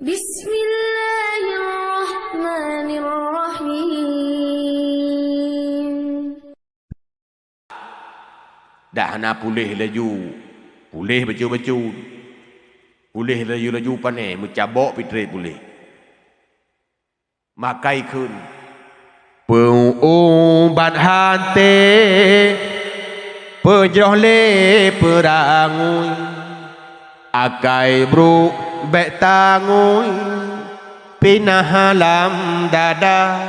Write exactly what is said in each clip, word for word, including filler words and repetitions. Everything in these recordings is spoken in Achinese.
Bismillahirrahmanirrahim. Dak hana puléh laju, puléh bacut-bacut. Puléh laju-laju pané, meucabok pitré puléh. Makai kheun. Peu-ubat haté, peujroh lé peurangui, akai brok bék tangui, pinah lam dada.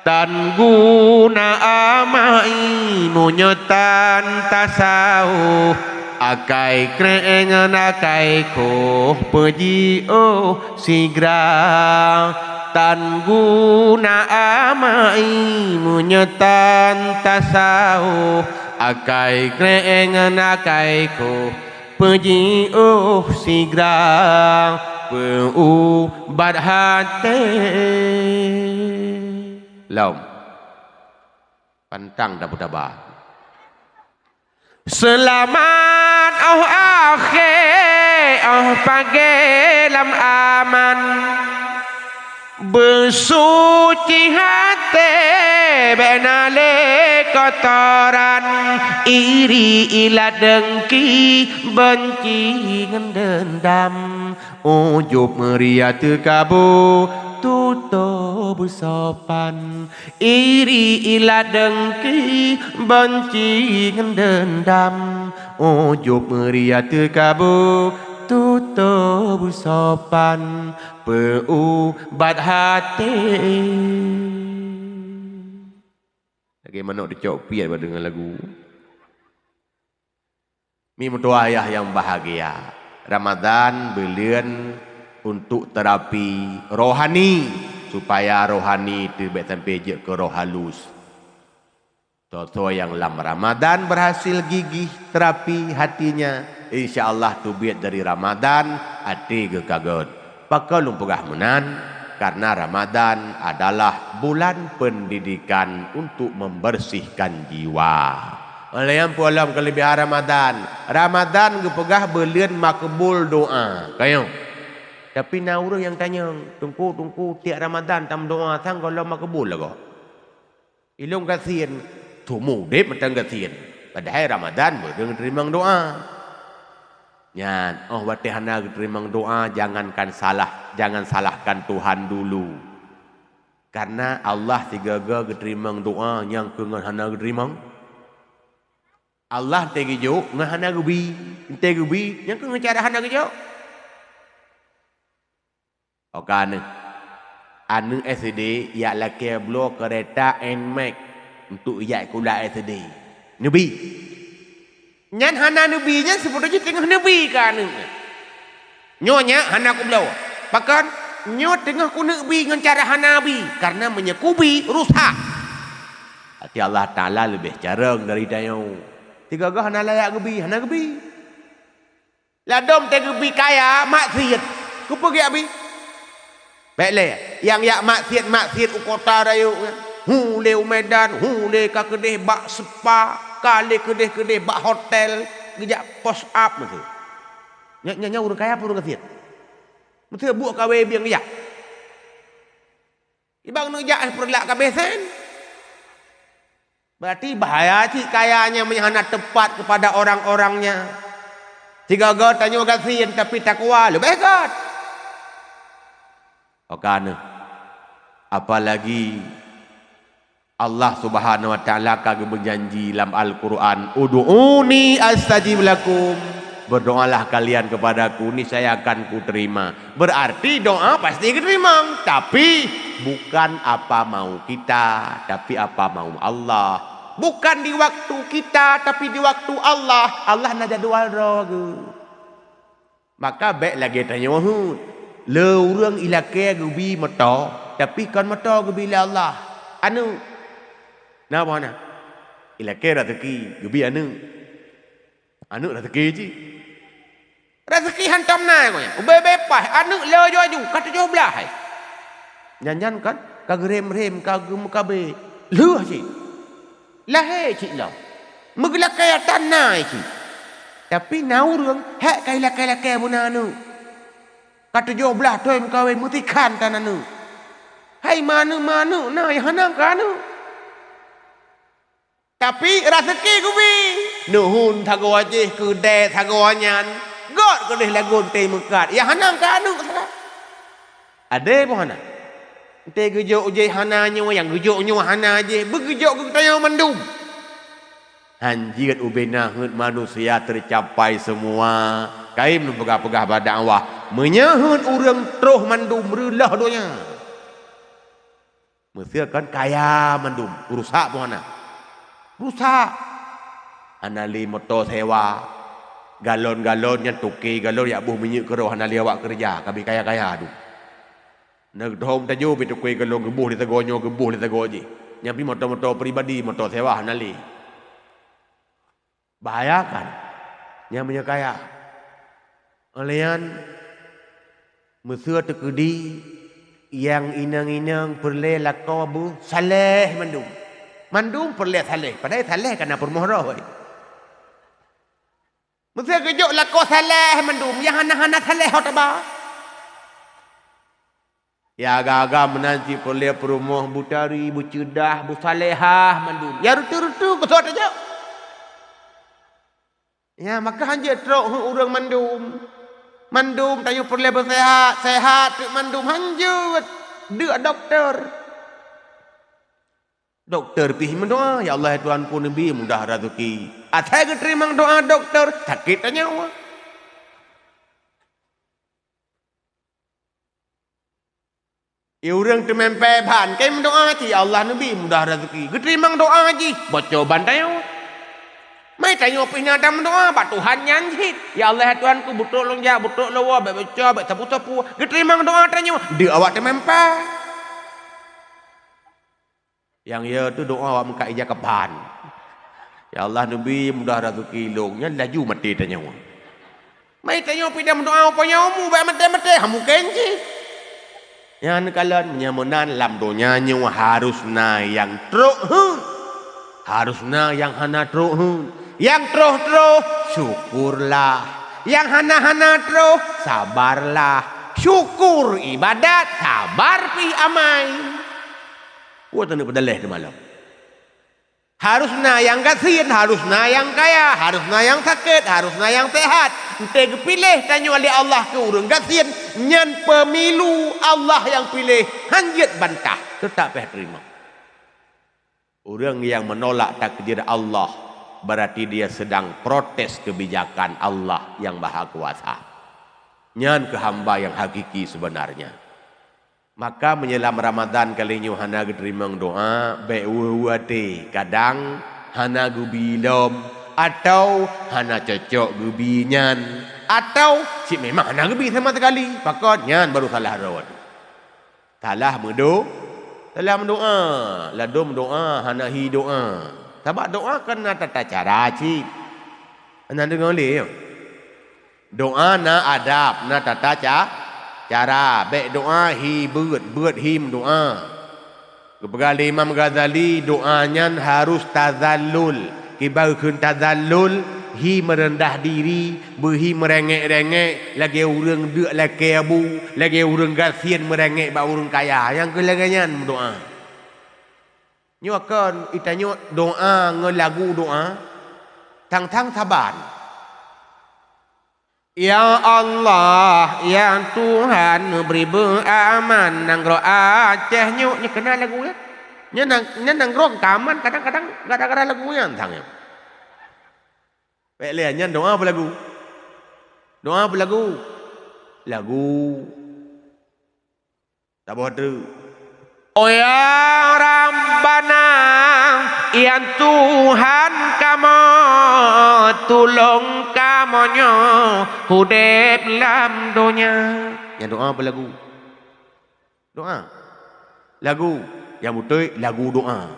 Tan guna amai meunyoe tan tasawôh, akai kreueng ngon akai khoh peujiôh sigra. Tan guna amai meunyoe tan tasawôh, akai kreueng ngon akai khoh peujiôh sigra, peu-ubat haté. Lom. Pantang dapu-daba. Seulamat óh akhé, óh pagée lam aman. Beusuci haté, bék na lé kotoran, iri, ilat, deungki, beunci ngon deundam. Ujub, ria, teukabu, tutoe beusopan. Iri, ilat, deungki, beunci ngon deundam. Ujub, ria, teukabu, tutoe beusopan, peu-ubat haté. Lagée manok teucok piet bak deungon lagu. Mi meutuah ayah nyang bahgia, Ramadan buleuen untuk terapi rohani, supaya rohani teuh bék sampai jeuet keu roh halus. Soe-soe nyang lam Ramadan berhasil gigih terapi hatinya, insya Allah teubiet dari Ramadan até geuh ka gét. Pakon lôn peugah meunan? Karena Ramadan adalah bulan pendidikan untuk membersihkan jiwa. Oleh nyang peue lom keulebihan Ramadan? Ramadan geupeugah buleuen makbul doa. Kayong. Tapi na ureuëng nyang tanyong, "Teungku, Teungku, tiek Ramadan tameudoa sang goh lom makbul lagoe?" Ilong gasien, tumu udeb mantong gasien. Padahai Ramadan beudeueng teurimong doa. Nyan, óh watée hana geuteurimong doa, jangankan salah, jangan salahkan Tuhan dulu. Karena Allah sigaga geuteurimong doa nyang keu ngon hana geuteurimong. Allah teuh geujok ngon hana geubi, teuh geubi nyang keu ngon cara hana geujok. Oka aneuëk. Aneuëk S D jak lakée bloe keureta Nmax untuk jak sikula S D. Neubi. Nyan hana neubi nyan sibeutôi jih teungoh neubi keu aneuëk nyan. Nyoe nyak hana kubloe. Pakon? Nyoe teungoh kuneuk bi ngon cara hana bi, kareuna meunyoe kubi, rusak. Até Allah Taala leubeh carông dari tanyoe. Sigoe-goe hana layak geubi, hana geubi. Ladom teuh geubi kaya, maksiet. Keupeue geujak bi? Bék lé, nyang jak maksiet-maksiet u kota rayeuk nyan. Hu lé u Medan, hu lé ka keudeh bak spa, ka lé keudeh-keudeh bak hotel, geujak post up meusu. Nyan, nyan, nyan ureuëng kaya peue ureuëng gasiet? Meusu buet kawé bieng geujak. Ibang neujak peureulak ka besen. Berarti bahaya cit kayanya meunyo hana teupat kepada orang-orangnya. Sigoe-goe tanyoe gasien, tapi takwa leubeh gét. Oka aneuëk. Apalagi Allah Subhanahu wa Taala ka geumeujanji lam Al-Qur'an, "Ud'uni astajib lakum." Berdoalah kalian kepadaku, niscaya akan kuterima. Berarti doa pasti geuteurimong, tapi bukan apa mau kita, tapi apa mau Allah. Bukan di waktu kita, tapi di waktu Allah. Allah na jadwal droe geuh. Maka bék lagée tanyoe heuet. Le ureuëng ilakée geubi moto, tapi kon moto geubi lé Allah. Aneuëk. Na boh na? Ilakée raseuki geubi aneuëk. Aneuëk raseuki cit. Raseuki hantom na geuh nyan. Ubé-bé paih, aneuëk le aju-aju, ka tujoh blaih hai. Nyan-nyan kan, ka geurem-rem, ka geumeukabe. Lheueh cit. Lahé cit lom. Meugeulakée atra na cit. Tapi na ureuëng hék ka ilakée-lakée beuna aneuëk. Ka tujoh blaih thôn meukawen, meusikhan tan aneuk. Hai, manök-manök na nyang hana keu aneuk. Tapi raseuki geubi. Neuhon sagoe jih, keudè sagoe nyan. Göt keudeh lagon teuh meukat. Nyang hana keu aneuk sagai. Adé boh hana. Teuh geujok jih hana nyoe, nyang geujok nyoe hana jih. Beugeujok keu geutanyoe mandum. Han jeuet ubena heuet manusia teucapai seumua. Kayém neupeugah-peugah bak dakwah, meunyoe heuet ureuëng troh mandum reuloh donya. Meusé kon kaya mandum, rusak pun hana. Rusak. Hana lé moto sewa. Galon-galon nyan toke galon yak boh minyeuk keudroe hana lé awak keureuja, ka bit kaya-kaya dum. Na geuthom tajoe pih tukui galon geuboh lé sagoe nyoe, geuboh lé sagoe jih. Nyan pih moto-moto pribadi, moto sewa hana lé. Bahaya kan? Nyan meunyoe kaya. Óh lheueh nyan, meusé teukeudi nyang inong-inong peureulée lakoe beuh saleh mandum. Mandum peureulée saleh, padahai saleh kana peurumoh roh. Meusé geujok lakoe saleh mandum, nyang hana-hana saleh ho taba. Ya agam-agam meunan cit peureulée peurumoh beutari, beuceudah, beusalehah mandum. Ya rutu-rutu keu soe tajok. Ya maka hanjeuet trok heuet ureuëng mandum. Mandum tanyoe peureulée beuseuhat, seuhat teuk mandum hanjeuet deuk dokto. Dokto pih meudoá, "Ya Allah, ya Tuhanku, neubi mudah raseuki." Asai geuteurimong doá dokto, sakét tanyoe. Ureuëng teumeumpée ban, kém meudoá cit, "Ya Allah, neubi mudah raseuki." Geuteurimong doá jih, boco ban tanyoe. Mai tanyoe pih na tameudoá bak Tuhan nyan cit, "Ya Allah, ya Tuhanku, beutrok lôn jak, beutrok lôn woe, bék boco, bék sapeue-sapeue." Geuteurimong doá tanyoe, deuk awak teumeumpée. Nyang yo teuh doá awak meukat ija kaban. "Ya Allah, neubi mudah raseuki lôn," nyan laju maté tanyoe. Mai tanyoe pih tameudoá, "Upo nyoe mu bék maté-maté, hamu kém cit." Nyan kalon, meunyoe meunan lam donya nyoe harus na nyang trok heuet, harus na nyang hana trok heuet. Nyang troh-troh, syukurlah. Nyang hana-hana troh, sabarlah. Syukur ibadat, sabar pih amai. Wah, taneuk peudaléh teumalong. Harus na nyang gasien, harus na nyang kaya, harus na nyang sakét, harus na nyang seuhat. Entée geupiléh tanyoe lé Allah keu ureuëng gasien, nyan peumilu Allah nyang piléh, hanjeuet bantah, teutap pih teurimong. Ureuëng nyang meunolak takdir Allah, berarti dia sedang protes keubijakan Allah nyang Mahakuasa. Nyan keuh hamba nyang hakiki seubeunarnya. Maka meunyoe lam Ramadhan kali nyoe hana geuteurimong doá, bék weueh-weueh até. Kadang hana geubi lom, atawa hana cocok geubi nyan, atawa cit memang hana geubi sama sekali. Pakon nyan baru salah droe. Salah meudo-, salah meudoá. Ladôm doá hana hi doá. Sabab doá kan na tata cara cit. Hana deungoe lé nyoe. Doá na adab, na tata ca-, cara. Bék doá hi beuet, beuet hi meudoá. Geupeugah lé Imam Ghazali, doá nyan harus tazallul. Kiban kheun tazallul, hi meureundah diri, beuhi meurengek-rengek, lagée ureuëng deuk lakée bu, lagée ureuëng gasien meurengek bak ureuëng kaya. Nyang keuh lagée nyan meudoá. Nyoe kon, itanyoe doá ngon lagu doá, thang-thang saban. Ya Allah, ya Tuhan, bri beuaman nanggroe Aceh nyoe. Nyoe keunan lagu nyan. Nyan nang-, nyan nanggroe ka aman, kadang-kadang gara-gara lagu nyan sang nyoe. Bék lé nyan doá peue lagu? Doá peue lagu? Lagu. Saboh treuk. Oh ya Rabbana, ya Tuhan kamoe, tulông kamoe nyoe udeb lam donya. Nyan doá peue lagu? Doá. Lagu. Nyang beutôi lagu doá.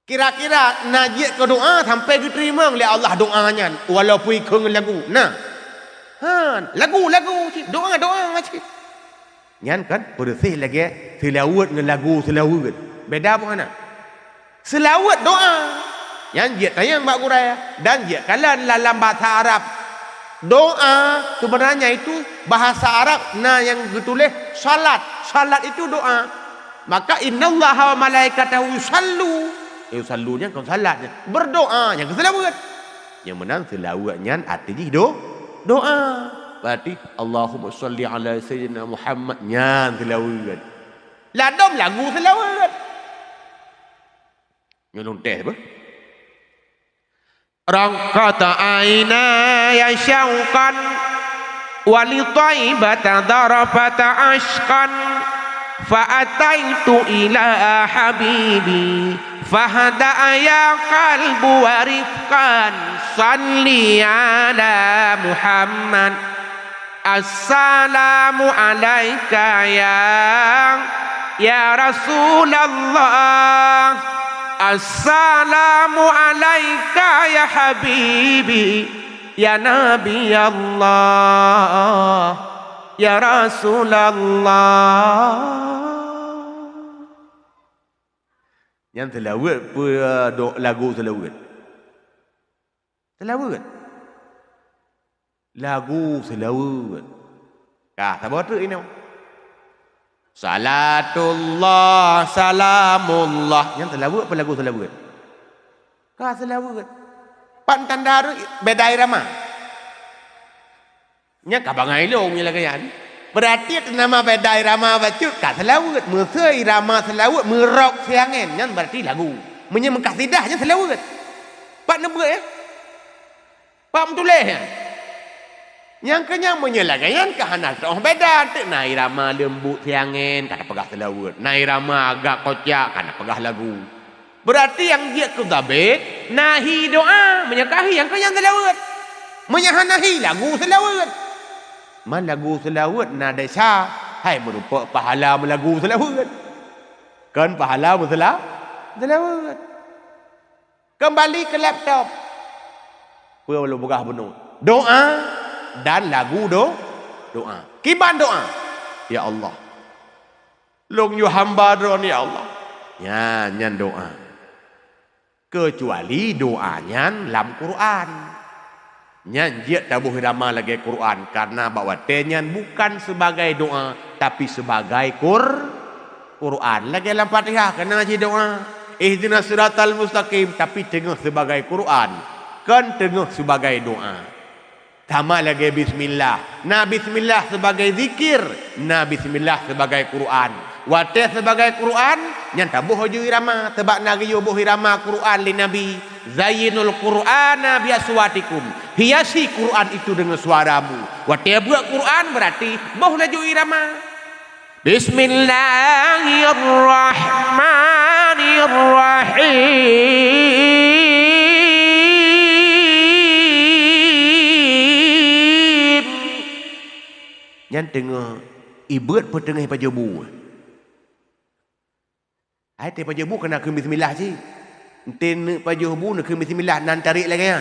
Kira-kira na jeuet keu doá sampai geuteurimong lé Allah doá nyan, walaupun ikheun ngon lagu. Na. Ha, lagu-lagu cit, doá-doá cit. Nyan kan peureuséh lagée seulaweuet ngon lagu seulaweuet. Beda bukan na? Seulaweuet doá. Nyan jeuet tanyong bak gurée dan jeuet kalon lam, lam bahasa Arab. Doa sebenarnya itu bahasa Arab na nyang geutuléh salat. Salat itu doa. Maka, "Innallaha wa malaikatahu yusallu." Yusallu nyan kon salat nyan. Berdoa, nyan keuh seulaweuet. Nyang meunan seulaweuet nyan arti jih do-, doa. Berarti, "Allahumma shalli ala sayyidina Muhammad." Nyan seulaweuet. Ladom lagu seulaweuet. Nyoe lôn teh beuh. Raqqat ainaya syauqan, wa li Thaibata dharafata asyqan, fa ataitu ila habibi, fahda ya qalbu wa rifqan, shalli ala Muhammad. Assalamu alaika ya, ya Rasulullah. Assalamu alaika ya habibi, ya Nabi Allah, ya Rasulullah. Nyan seulaweuet peue, do-, lagu seulaweuet? Seulaweuet. Lagu seulaweuet. Ka, saboh teuk inoe. Salatullah, salamullah. Nyan seulaweuet peue lagu seulaweuet? Ka seulaweuet. Pat tanda reuet beda irama. Nyan ka bangai lôn nyan lagèe nyan. Berarti teunama beda irama bacut ka seulaweuet. Meuseu irama seulaweuet meurok siangén, nyan berarti lagu. Meunyoe meukasidah nyan seulaweuet. Pat neubeuet, ya? Pat meutuléh, ya? Nyang keu nyan meunyoe lagèe nyan ka hana teuh beda, teuk na irama leumbut siangén, ka tapeugah seulaweuet. Na irama agak kocak, ka tapeugah lagu. Berarti nyang jeuet keu zabet, na hi doa, meunyoe ka hi nyang keu nyan seulaweuet. Meunyoe hana hi, lagu seulaweuet. Man lagu seulaweuet na desya, hai meurumpok pahala meulagu seulaweuet. Kon pahala meuseula-, seulaweuet. Keumbali keu laptop. Peue lôn peugah bunoe? Doa dan lagu do-, doa. Kiban doa. Ya Allah, lôn yue hamba Droe, ya Allah. Nyan, nyan doa. Keucuali doa nyan lam Quran. Nyan jeuet taboh irama lagèe Quran, karena bak watèe nyan bukan sebagai doa, tapi sebagai Qur-, Quran. Lagèe lam Fatihah, ka na cit doa. Ihdinas siratal mustaqim, tapi teungoh sebagai Quran, kon teungoh sebagai doa. Sama lagèe bismillah. Na bismillah sebagai zikir, na bismillah sebagai Quran. Watèe sebagai Quran, nyan taboh laju irama, sabab na geuyue boh irama Quran lé Nabi. "Zayyinul Qur'ana bi aswatikum." Hiasi Quran itu dengan suaramu. Watèe beuet Quran, berarti boh laju irama. Bismillahirrahmanirrahim. Nyan teungoh ibeuet peue teungoh ipajoh bu. Ai teupajoh bu ka na kheun bismillah cit. Enteuk neuk pajoh bu neuk kheun bismillah nan tarek lagèe nyan.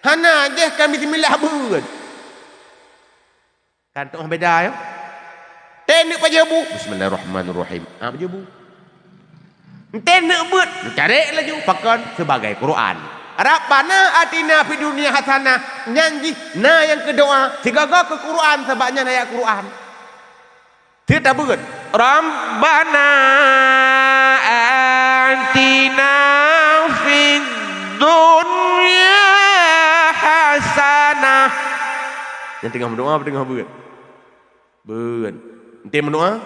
Hana, jih kan bismillah beuet. Kan teungoh beda, ya. Enteuk neuk pajoh bu, bismillahirrahmanirrahim. Ah, pajoh bu. Enteuk neuk beuet, neutarek laju pakon sebagai Quran. Rabbana atina fid dunya hasanah, nyan jih na nyang keu doa, sigoe-goe keu Quran, sabab nyan ayat Quran. Teuk tabeuet. Rabbana atina fid dunya hasanah. Nyang teungoh meudoa, teungoh beuet. Beuet. Enteuk meudoa,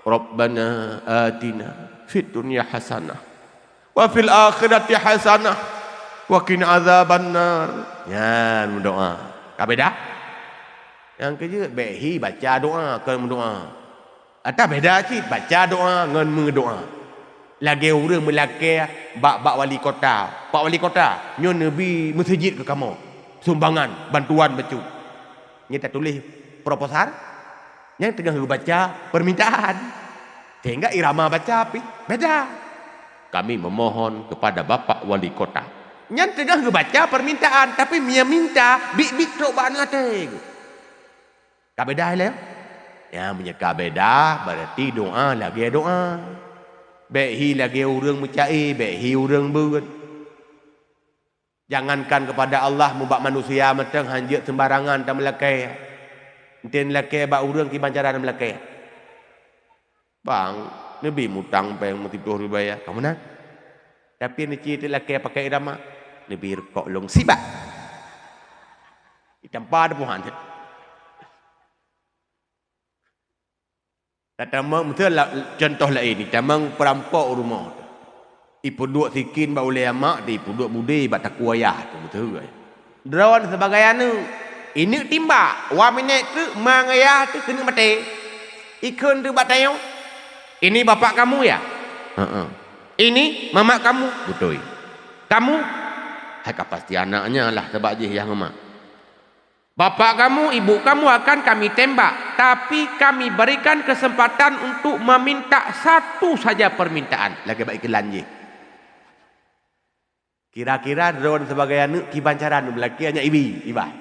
"Rabbana atina fid dunya hasanah, wa fil akhirati hasanah, wa qina azabannar." Nyan meudoa. Ka beda? Nyang keujeuet, bèk hi baca doa, kon meudoa. Ata beda cit baca doa ngon meudoa. Lagèe ureueng meulakèe bak, bak wali kota, "Pak Wali Kota, nyoe neubi meuseujid keu kamoe, sumbangan, bantuan bacut." Nyan tatuléh proposal, nyang teungoh geubaca permintaan. Sehingga irama baca pih beda. "Kami memohon kepada Bapak Wali Kota." Nyan teungoh geubaca permintaan, tapi meunyo minta, biet-biet trok bak aneuk até. Ka beda ilèe? Ya, meunyo ka beda, berarti doa lagèe doa. Bèk hi lagèe ureueng meuca-e, bèk hi ureueng beuet. Jangankan kepada Allah, mubak manusia mantong hanjeuet seumbarangan tameulakée. Enteuk lakée bak ureuëng kiban cara tameulakée. Bang, neubi mutang péng meusiploh ribée ya. Kamu nan? Tapi neuci teuk lakée pakai irama. Neubi rukok lông sibak. Itampa ada puhan. Tatamong, miseu la-, contoh laén, itamong peurampok u rumoh. Ipeuduek sikin bak ulée amak, di ipeuduek budé bak takue ayah tu, beutôi. Droen sibagai aneuëk, ineuk timbak, wa minék teuk ma ngon ayah teuk keuneuk maté. Ikheun teuk bak tanyoe, "Ini bapak kamu ya?" "Heeh." "Ini mamak kamu?" "Beutôi." "Kamu?" "Hai ka pasti anaknya lah, sabab jih yah ngon mak." "Bapak kamu, ibu kamu akan kami tembak, tapi kami berikan kesempatan untuk meminta satu saja permintaan." Lagée bak iklan jih. Kira-kira droen sibagai aneuëk kiban cara neumeulakée nyan ibi, ibah.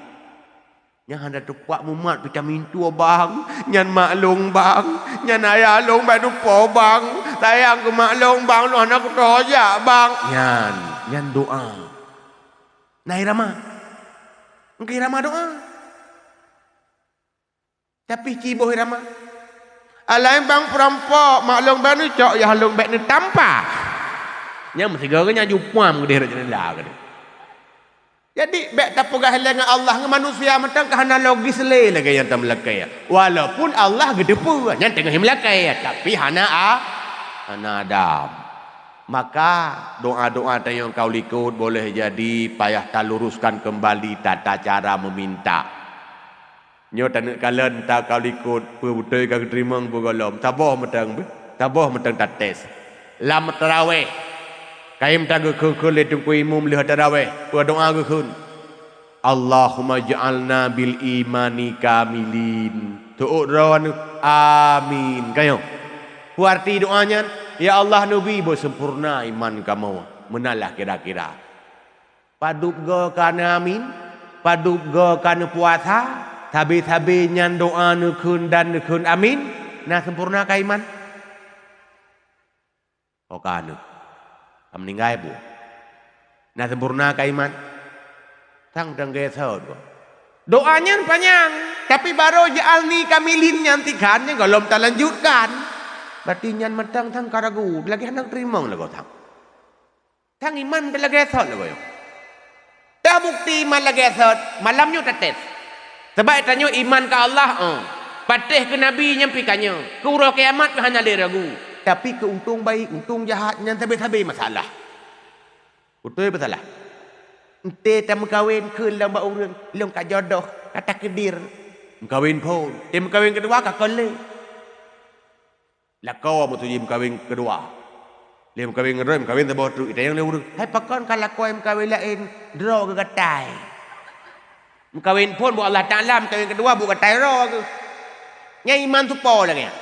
Nyan hana teupak mumat vitamin tua bang, nyan mak lông bang, nyan ayah lông bak dupo bang, sayang keu mak lông bang, lôn hana kutoh jak bang. Nyan, nyan doá. Nah, irama. Engkeu irama doá. Tapi ci boh irama. Alain bang peurampok, mak lông bak neucok, yah lông bak neutampa. Nyang meusigoe nyan jupuam geudeh rot jeundela geudeh. Jadi, bék tapeugah ilée ngon Allah, ngon manusia mantong ka hana logis lé lagée nyang tameulakée. Walaupun Allah geuteupeue, nyan teungoh meulakée, tapi hana a-, hana adab. Maka, doá-doá tanyoe ka u likot boleh jadi payah taluruskan keumbali tata cara meuminta. Nyoe taneuk kalon ta ka u likot, peue beutôi ka geuteurimong peue gohlom. Saboh mantong beuh, saboh mantong tates. Lam tarawéh, kayém tageukheun-kheun lé Teungku Imum lheueh tarawéh, peue doá geukheun? "Allahumma ja'alna bil imani kamilin." Teuôt droe, "Amin." Ka nyoe. Peue arti doá nyan? "Ya Allah, neubi beuseumpurna iman kamoe." Meunan lah kira-kira. Padub goe ka neuamin, padub goe ka neupuasa, sabe-sabe nyan doá neukheun dan neukheun amin, na sempurna ka iman? Oh, ka neuh. Ka meuninggai buet. Na sempurna ka iman? Sang dang gét sot goe. Doá nyan panyang, tapi barô ja'alni kamilin nyan tikhan nyan gohlom talanjutkan. Berarti nyan mantong sang ka ragu, lagée hana teurimong lagoe sang. Sang iman teu lagée sot lagoe nyoe. Tabukti iman lagée sot, malam nyoe tates. Sabab tanyoe iman keu Allah, oh. Patéh keu Nabi nyan pi ka nyoe. Keu uroe kiamat pih hana lé ragu. Tapi keu untông baik, untông jahat nyan sabe-sabe masalah. Beutôi peusalah? Enté tameukawen kheun lom bak ureuëng, lôn ka jodoh, ka takdir. Meukawen phon, enté meukawen keudua ka kon lé. Lakoe meutuji meukawen keudua. Lé meukawen ngon droe, meukawen saboh treuk. Itanyong lé ureuëng, "Hai pakon ka lakoe meukawen laén, droe geuh gatai?" Meukawen phon buet Allah Taala, meukawen keudua buet gatai droe geuh. Nyan iman tupo lagée nyan.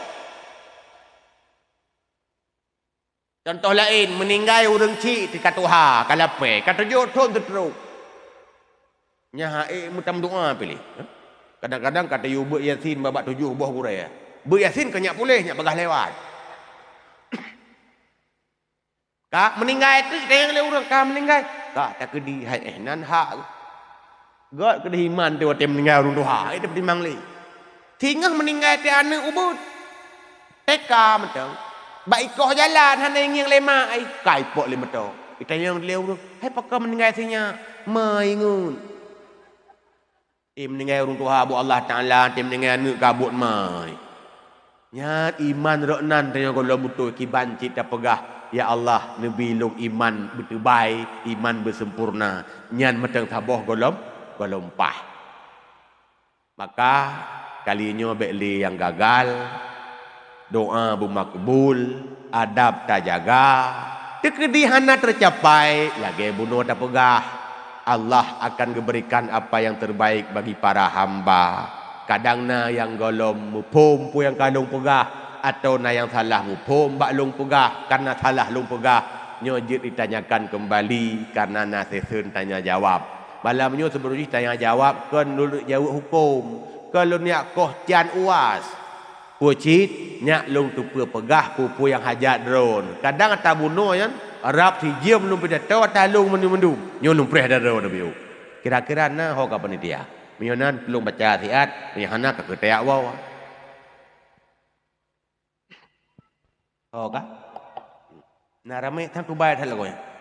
Contoh laén, meuninggai ureuëng chik teuka tuha, ka lapée, ka tujoh thon teutrok. Nyan hase meutam doá piléh. Kadang-kadang ka tayue beuet Yasin babak tujoh boh gurée. Beuet Yasin ka nyak puléh, nyak bagaih lewat. Ka meuninggai teuk, tanyong lé ureuëng, "Ka meuninggai?" "Ka, takeudi hai éh, nan hak." Gét keudeh iman teuh watée meuninggai ureuëng tuha, eh, tapeutimang lé. Singoh meuninggai teuh aneuëk ubeuet. Teuka mantong. Bak ikoh jalan hana ingieng lé mak, ai, ka ipok lé moto. Itanyong lé ureuëng, "Hai pakon meuninggai sinyak?" "Ma ingut." Eh, meuninggai ureuëng tuha buet Allah Taala, tém meuninggai aneuëk ka buet mai. Nyan iman rot nan tanyoe gohlom beutôi kiban cit tapeugah, "Ya Allah, neubi lôn iman beuteubai, iman beuseumpurna." Nyan mantong saboh gohlom, gohlom paih. Maka, kali nyoe bék lé nyang gagal, doá beumakbul, adab tajaga, teukeudi hana teucapai, lagée bunoe tapeugah, Allah akan geuberikan apa nyang teubaik bagi para hamba. Kadang na nyang gohlom muphom peue nyang ka lôn peugah, atawa na nyang salah muphom bak lôn peugah, kareuna salah lôn peugah, nyoe jeuet ditanyakan keumbali, kareuna na seusén tanya jawab. Malam nyoe sibeunajih tanya jawab kon lôn jaweueb huköm, kon lôn jak koh can uas. Peue cit, nyak lôn teupeu peugah peue-peue nyang hajat droen. Kadang ata bunoe nyan, Rab sijeuem lôn pidato ata lôn mandum-mandum. Nyoe lôn preh daroe teubiôh. Kira-kira na ho ka panitia. Meunyoe na lôn baca siat, meunyoe hana ka keuteuk woe. Ho ka? Na ramé tan tubai that lagoe.